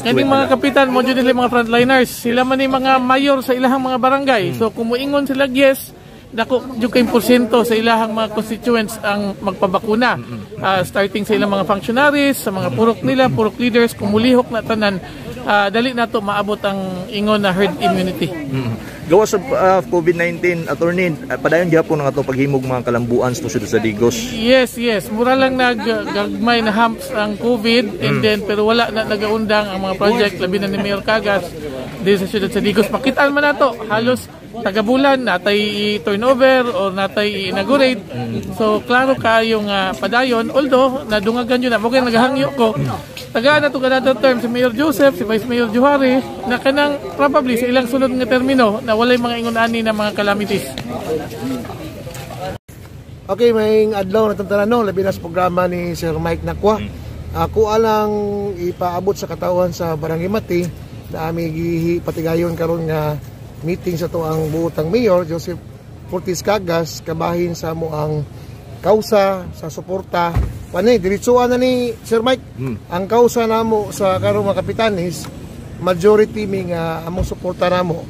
Kaning mga kapitan mo jud nila mga frontliners. Sila man ni mga mayor sa ilahang mga barangay. So kung moingon sila yes, dako jud kay porsyento sa ilahang mga constituents ang magpabakuna. Starting sa ilang mga functionaries, sa mga purok nila, purok leaders, kung mulihok na tanan, dali nato maabot ang ingon na herd immunity. Gawa sa COVID-19, attorney, padayon gyapon ang atong paghimog mga kalambuan sa syudad sa Digos. Yes. Mura lang naggagmay na humps ang COVID and then pero wala na nagaundang ang mga project, labi na ni Mayor Cagas dito sa siyudad sa Digos. Makitaan man nato, halos tagabulan natay i-turnover or natay i-inaugurate. So klaro kaayo nga padayon, although nadungagan yun na mo kay nagahangyo ko. Tagaan na to another term si Mayor Joseph, si Vice Mayor Johari, na kanang probably sa ilang sulod nga termino na walay mga ingon ani na mga calamities. Okay, may adlaw na tanan, no, labi na sa programa ni Sir Mike Nakwa. Ako lang ipaabot sa katawhan sa Barangay Mati na ami gipatigayon karon nga meeting sa atoang buotang mayor Joseph Fortis Cagas kabahin sa amo ang kausa sa suporta. Panay diretsuan na ni Sir Mike. Ang kausa namo sa karong mga kapitanis, majority mi nga among suporta namo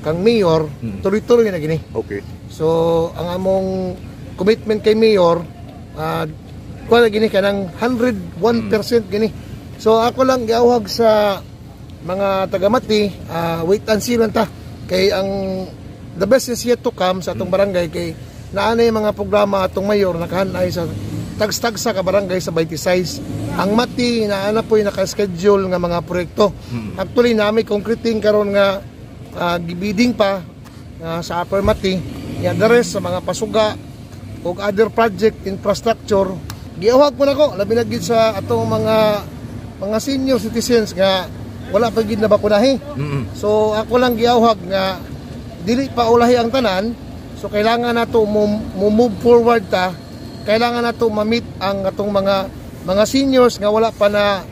kang mayor, tuloy-tuloy na gini. So, ang among commitment kay mayor, kuha na gini kanang 101% gini. So, ako lang giawhag sa mga taga-Mati, wait and see lang ta. Kay ang the best is yet to come sa atong barangay kay naanay mga programa atong mayor, nakahanay sa tagstagsa ka barangay sa 26. Ang Mati naana po yung naka-schedule nga mga proyekto. Actually, nami concreting karon nga gibiding pa sa Upper Mati. Ya, the rest sa mga pasuga ug other project infrastructure, giawhag po nako labi na gid sa atong mga senior citizens nga wala pa gid na bakunahi. So ako lang giawhag nga dili pa ulahi ang tanan. So kailangan nato mo move forward ta. Kailangan nato ma-meet ang atong mga seniors nga wala pa na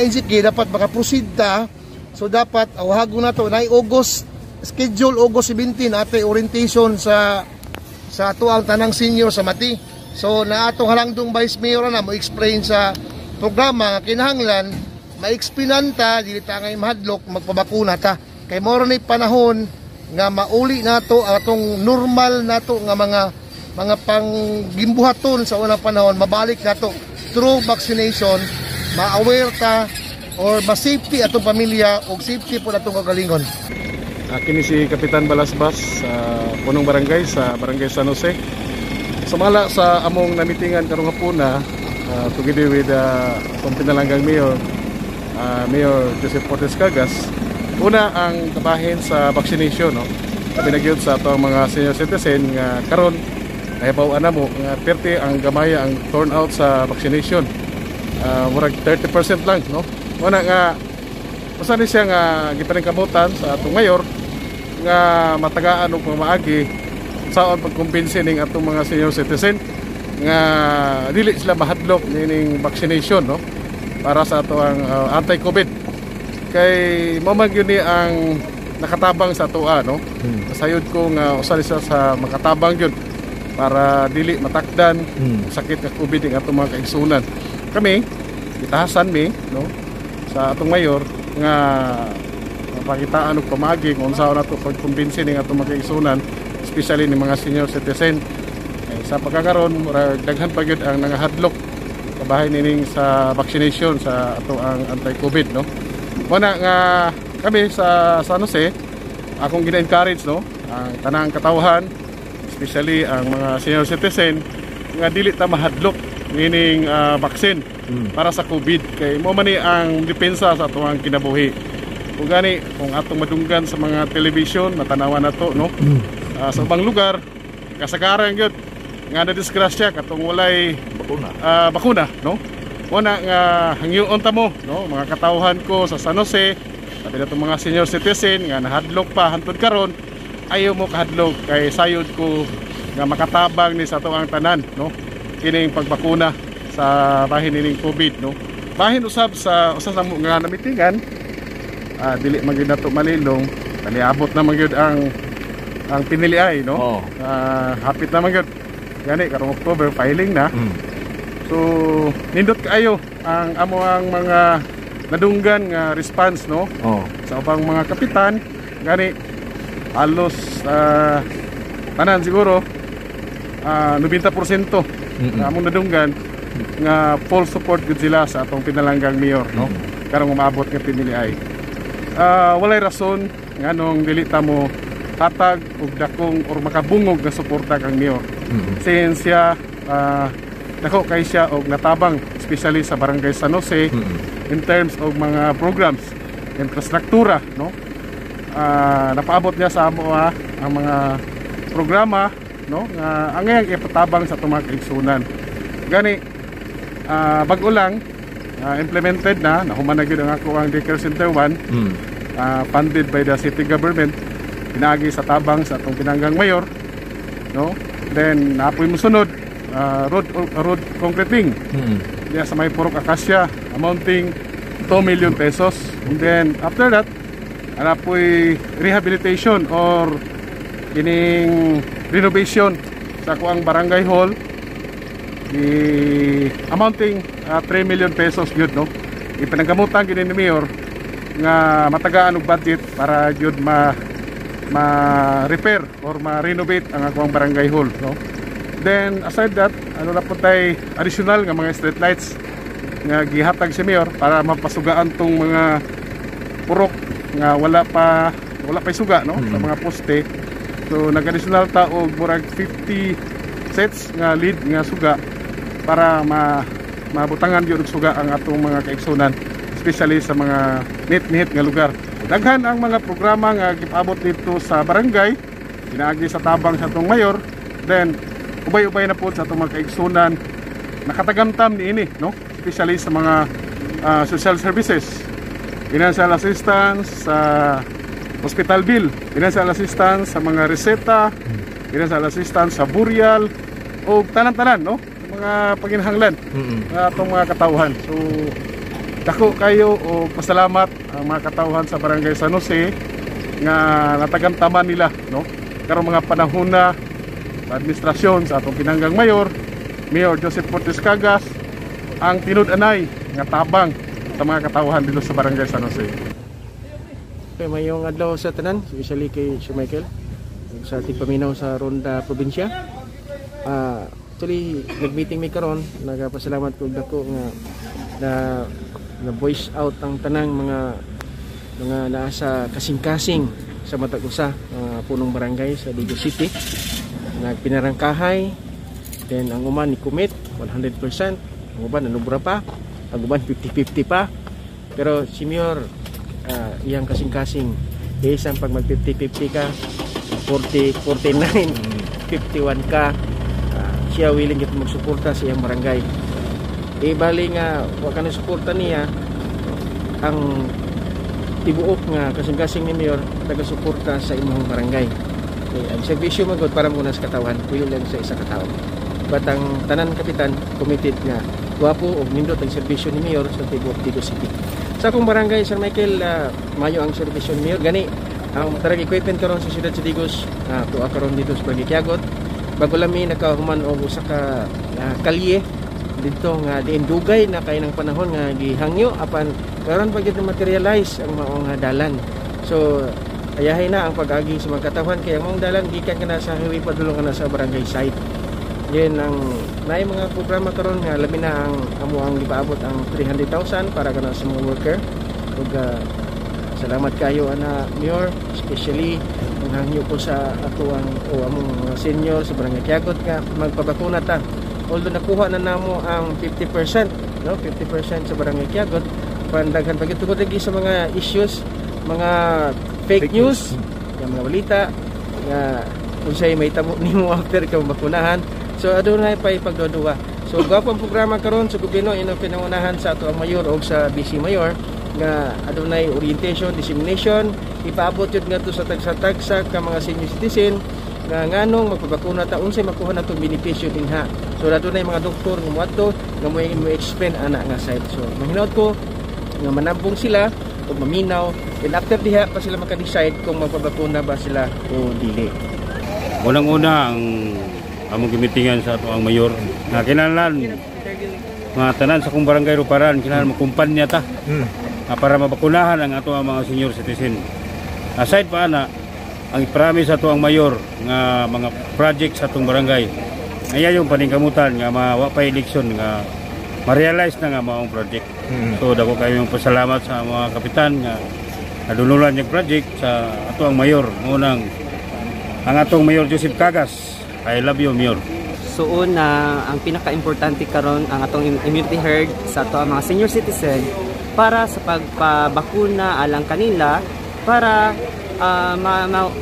NCK, dapat maka-proceed ta. So dapat awhagon nato na August schedule, August 17 ate orientation sa ato ang tanang senior sa Mati. So na atong halangdong Vice Mayor na mo explain sa programa nga kinahanglan ma-explainan ta, dili ta ngay mahadlok, magpabakuna ta kay mao ni panahon nga mauli nato ang atong normal nato nga mga panggimbuhaton sa unang panahon, mabalik nato through vaccination, ma-aware ta or ma-safety atong pamilya ug safety po atong kagalingon. Kini si Kapitan Balasbas sa punong barangay sa Barangay San Jose. Sumala sa among namitingan karong hapuna together with atong pinalanggang mayor, Mayor Joseph Fortes Cagas. Una ang kabahin sa vaccination, no. Labi na gyud sa atong mga senior citizen nga karon nahibaw-an na mo nga 30 ang gamaya ang turnout sa vaccination. Murag 30% lang, no. Una nga basta ni siya nga gipaningkamutan sa atong mayor nga matagaan og pamaagi saon pagkumbinsi ning atong mga senior citizen nga dili sila mahadlok nining vaccination, no, para sa ato ang anti-COVID kay mao man gyud ni ang nakatabang sa atoa, no. Sayod ko nga usa ni siya sa makatabang gyud para dili matakdan sakit nga COVID ing atong mga kaigsunan. Kami gitahasan mi, no, sa atong mayor nga mapakitaan og pamaagi kung unsaon nato pagkumbinsi ning atong mga kaigsunan, especially ni mga senior citizen. Eh, sa pagkakaron murag daghan pa gyud ang nangahadlok kabahin nining sa vaccination sa ato ang anti-COVID, no. Mao na nga kami sa San Jose, akong gina-encourage, no, ang tanang katawhan, especially ang mga senior citizen, nga dili ta mahadlok nining vaccine para sa COVID kay mo man ni ang depensa sa atoang kinabuhi. Kung gani kung atong madunggan sa mga television, matanawan nato, no, sa ubang lugar kasagaran gyud nga na disgrasya katong walay bakuna. Bakuna, no. Mo na nga hangyoon ta mo, no, mga katawhan ko sa San Jose, sabi na mga senior citizen nga nahadlok pa hantod karon, ayaw mo kahadlok kay sayod ko nga makatabang ni sa atoang tanan, no, kining pagbakuna sa bahin nining COVID, no. Bahin usab sa usa sa nga namitingan, dili man gyud nato malilong, kaniabot na man gyud ang piniliay, no. Hapit na man gyud gani karong October, filing na. So nindot kaayo ang amo ang mga nadunggan nga response, no, sa ubang mga kapitan. Gani halos tanan siguro, 90% na among nadunggan nga full support gud sila sa atong pinalanggang mayor, no, karong umaabot nga pinili ay walay rason nganong dili ta mo hatag og dakong or makabungog nga suporta kang mayor since siya dako kay siya og natabang, especially sa Barangay San Jose, in terms of mga programs, infrastruktura, no. Napaabot niya sa amo ang mga programa, no, nga ang ngayang ipatabang sa atong mga kaigsunan. Gani bag-o lang implemented na, nahuman na gyud ang ako ang daycare center 1, funded by the city government pinaagi sa tabang sa atong pinanggang mayor, no. Then napoy mosunod, road road concreting diya sa may Purok Acacia amounting 2 million pesos. And then after that, ana po'y rehabilitation or kining renovation sa akoang barangay hall di amounting 3 million pesos gyud, no. Ipinagamutan gini ni mayor nga matagaan og budget para gyud ma ma-repair or ma-renovate ang akoang barangay hall, no. Then aside that, ano na po tay additional nga mga street lights nga gihatag si mayor para mapasugaan tong mga purok nga wala pa suga, no, sa mga poste. So nag-additional ta og murag 50 sets nga lead nga suga para ma mabutangan gyud og suga ang atong mga kaigsunan, especially sa mga nit-nit nga lugar. Daghan ang mga programa nga gipaabot dito sa barangay pinaagi sa tabang sa atong mayor. Then ubay-ubay na po sa atong mga kaigsunan nakatagamtam niini, no, especially sa mga social services, financial assistance sa hospital bill, financial assistance sa mga reseta, financial assistance sa burial o tanan-tanan, no, mga panginahanglan nga atong mga katawhan. So dako kayo o pasalamat ang mga katawhan sa Barangay San Jose nga natagamtaman nila, no, karong mga panahon na sa administrasyon sa atong pinanggang mayor, Mayor Joseph Fortes Cagas, ang tinud-anay nga tabang sa mga katawhan dito sa Barangay San Jose. Okay, mayong adlaw sa tanan, especially kay Sir Michael sa tigpaminaw sa Ronda Probinsya. Actually, nag-meeting mi karon, nagapasalamat ko dako nga na voice out ang tanang mga naa sa kasing-kasing sa matag usa punong barangay sa Digos City. Nagpinarangkahay, then ang uban ni commit 100%, ang uban nanubra pa, ang uban 50-50 pa. Pero si Mayor, iyang kasing-kasing isang pag mag 50-50 ka, 40, 49, 51 ka, siya willing gyud magsuporta sa iyang barangay. Eh bali nga wa ka na suporta niya, ang tibuok nga kasing-kasing ni Mayor taga-suporta sa imong barangay. Okay, ang serbisyo magod para muna sa katawan, pili lang sa isa ka tawo. But ang tanan kapitan committed nga gwapo og nindot ang serbisyo ni Mayor sa tibuok Digos City. Sa akong barangay, Sir Michael, mayo ang serbisyo ni Mayor. Gani ang tarag equipment karon sa siyudad sa Digos, tuwa karon dito sa Barangay Kiagot. Bago lami nakahuman og usa ka kalye dito nga diin dugay na kay ng panahon nga gihangyo, apan karon pa gyud na materialize ang maong dalan. So ayahay na ang pag-agi sa mga katawhan kay ang maong dalan gikan kana sa highway padulong kana sa barangay site. Yun ang naay mga programa karon nga labi na ang amo ang gipaabot ang 300,000 para kana sa mga worker. Ug salamat kayo ana Mayor, especially ang hangyo ko sa ato ang o among mga senior sa Barangay Kiagot nga magpabakuna ta. Although nakuha na namo ang 50%, no, 50% sa Barangay Kiagot, pandaghan pa gyud tungod lagi sa mga issues, mga fake news, nga mga balita nga unsay may tabo nimo after ka bakunahan. So adunay pa ipagduduwa. So gwapo ang programa karon sa gobyerno ino pinangunahan sa ato ang mayor og sa vice mayor nga adunay orientation, dissemination, ipaabot yun ngadto sa tagsa-tagsa ka mga senior citizen nga nganong magpabakuna ta, unsay makuha natong benepisyo dinha. So adunay mga doktor nga moadto nga mo explain ana nga side. So mahinaot ko nga manambong sila ug maminaw, then after diha pa sila maka-decide kung magpabakuna ba sila o dili. Unang-una ang among gimitingan sa ato ang mayor nga kinahanglan mga tanan sa kong barangay Ruparan kinahanglan makumpanya ta. Para mabakunahan ang ato ang mga senior citizen. Aside pa ana, ang i-promise ato ang mayor nga mga project sa atong barangay. Aya yung paningkamutan nga mawa pa eleksyon nga ma-realize na nga maong project. So dako kayo yung pasalamat sa mga kapitan nga nadululan yung project sa ato ang mayor. Unang ang atong Mayor Joseph Cagas. I love you, Mayor. So una, ang pinaka-importante karon ang atong immunity herd sa ato ang mga senior citizen para sa pagpabakuna alang kanila para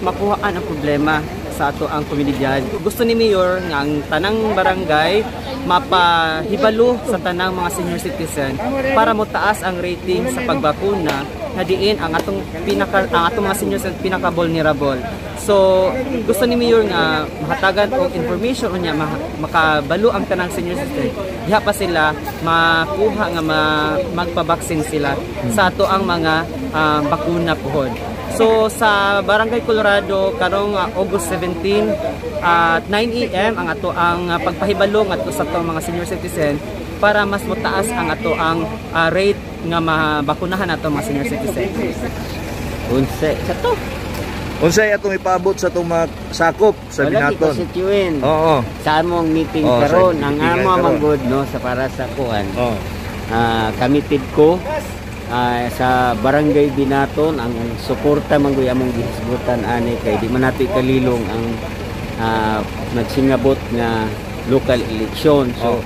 makuhaan ang problema sa ato ang komunidad. Gusto ni Mayor nga ang tanang barangay mapahibalo sa tanang mga senior citizen para motaas ang rating sa pagbakuna nga diin ang atong mga senior citizen pinaka vulnerable. So gusto ni Mayor nga mahatagan og information unya makabalo ang tanang senior citizen. Diha pa sila makuha nga magpa-vaccine sila sa ato ang mga bakuna puhon. So sa Barangay Colorado karong August 17 at 9 AM ang ato ang pagpahibalo ngadto sa ato mga senior citizen para mas motaas ang ato ang rate nga mabakunahan ato mga senior citizen. Unsa sa to? Unsay atong ipaabot sa atong mga sakop sa Wala Binaton? Constituent. Oo. Sa among meeting Oo, sa karon, ang meeting amo karon. manggod no sa para sa kuan. Oo. Committed ko sa Barangay Binaton, ang suporta man gyud among gihisgutan ani kay di man nato ikalilong ang nagsingabot nga local election. So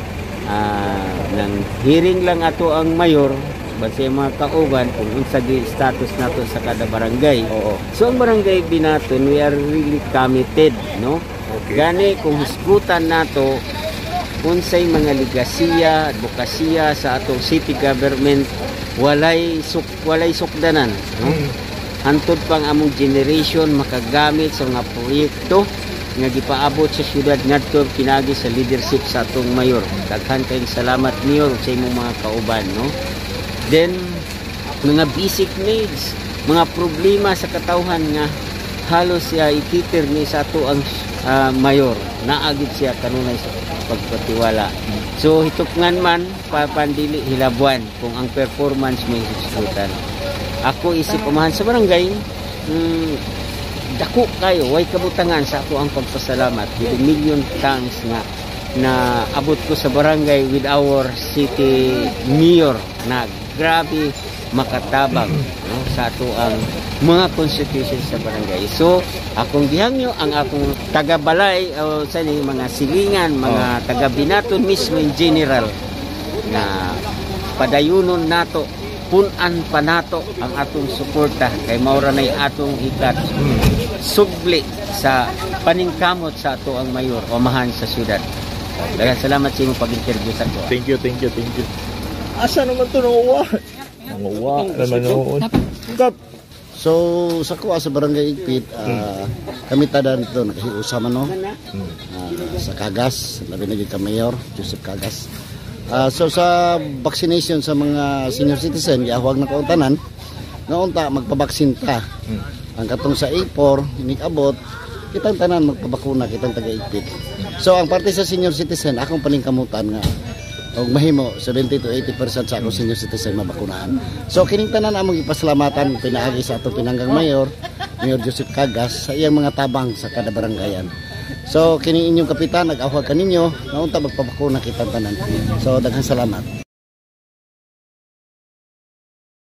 nang hearing lang ato ang mayor sa mga kauban kung unsa gyud status nato sa kada barangay. Oo. So ang Barangay Binaton, we are really committed, no? Okay. Gani kung hisgutan nato unsay mga ligasiya, advokasya sa atong city government, walay sukdanan, no? Hantod pang among generation makagamit sa mga proyekto nga gipaabot sa syudad ngadto pinagi sa leadership sa atong mayor. Daghan kayong salamat, Mayor, sa imong mga kauban, no? Then mga basic needs, mga problema sa katawhan nga halos siya i-cater ni sa ato ang mayor. Naagid siya kanunay sa pagpatiwala. So hitupngan man papandili hilabuan kung ang performance may hisgutan. Ako isip umahan sa barangay, dako kayo way kabutangan sa ako ang pagpasalamat with a million thanks nga na abot ko sa barangay with our city mayor na grabe makatabang, no, sa ato ang mga constitution sa barangay. So akong gihangyo ang akong taga-balay o sa ni mga silingan, mga taga-Binaton mismo in general na padayunon nato, punan pa nato ang atong suporta kay mao ra nay atong ikat subli sa paningkamot sa ato ang mayor amahan sa syudad. Daghang salamat sa imong pag-interview sa ko. Thank you, thank you, thank you. Asa naman to nanguwa? Nanguwa naman noon. Kap. So sa kuha sa Barangay Igpit, kami tadan dito nakahiusa man, no? Sa Cagas, labi na gyud ka Mayor Joseph Cagas. So sa vaccination sa mga senior citizen, giahwag na ko tanan nga unta magpabaksin ta. Ang katong sa A4 inig-abot, kitang tanan magpabakuna, kitang taga Igpit. So ang parte sa senior citizen, akong paningkamutan nga og mahimo 70 to 80% sa akong senior citizen mabakunahan. So kining tanan among ipasalamatan pinaagi sa atong pinanggang mayor, Mayor Joseph Cagas, sa iyang mga tabang sa kada barangayan. So kini inyong kapitan nag-awhag kaninyo nga unta magpabakuna kitang tanan. So daghang salamat.